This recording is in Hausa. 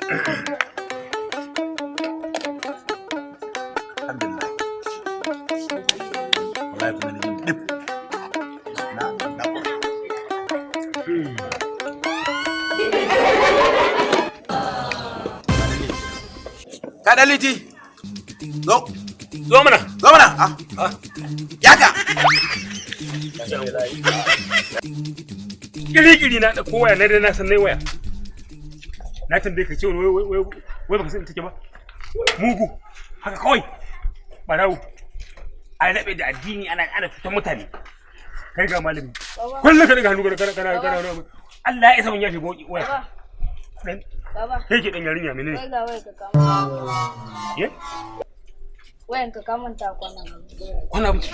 Alhamdulillah. Wallahi kuma ni dip. Na na. Ka dan liti. Zo. Zo mana. Zo mana. Ah. Yaka. Kiri-kiri na ɗauko waya na dai na san nai waya. Na tambaye ka ce wai wai wai baka san take ba. Mugu. Haka kawai. Barau. Ai rabe da addini ana ana cutar mutane. Kai ga malami. Kullum ka daga hannu kana kana kana. Allah ya isa mun yafi goki waya. Baba. Kai ke dan yarinya menene? Wai ga wai ka kama. Ye? Wayan ka kamanta kwana. Kwana abinci.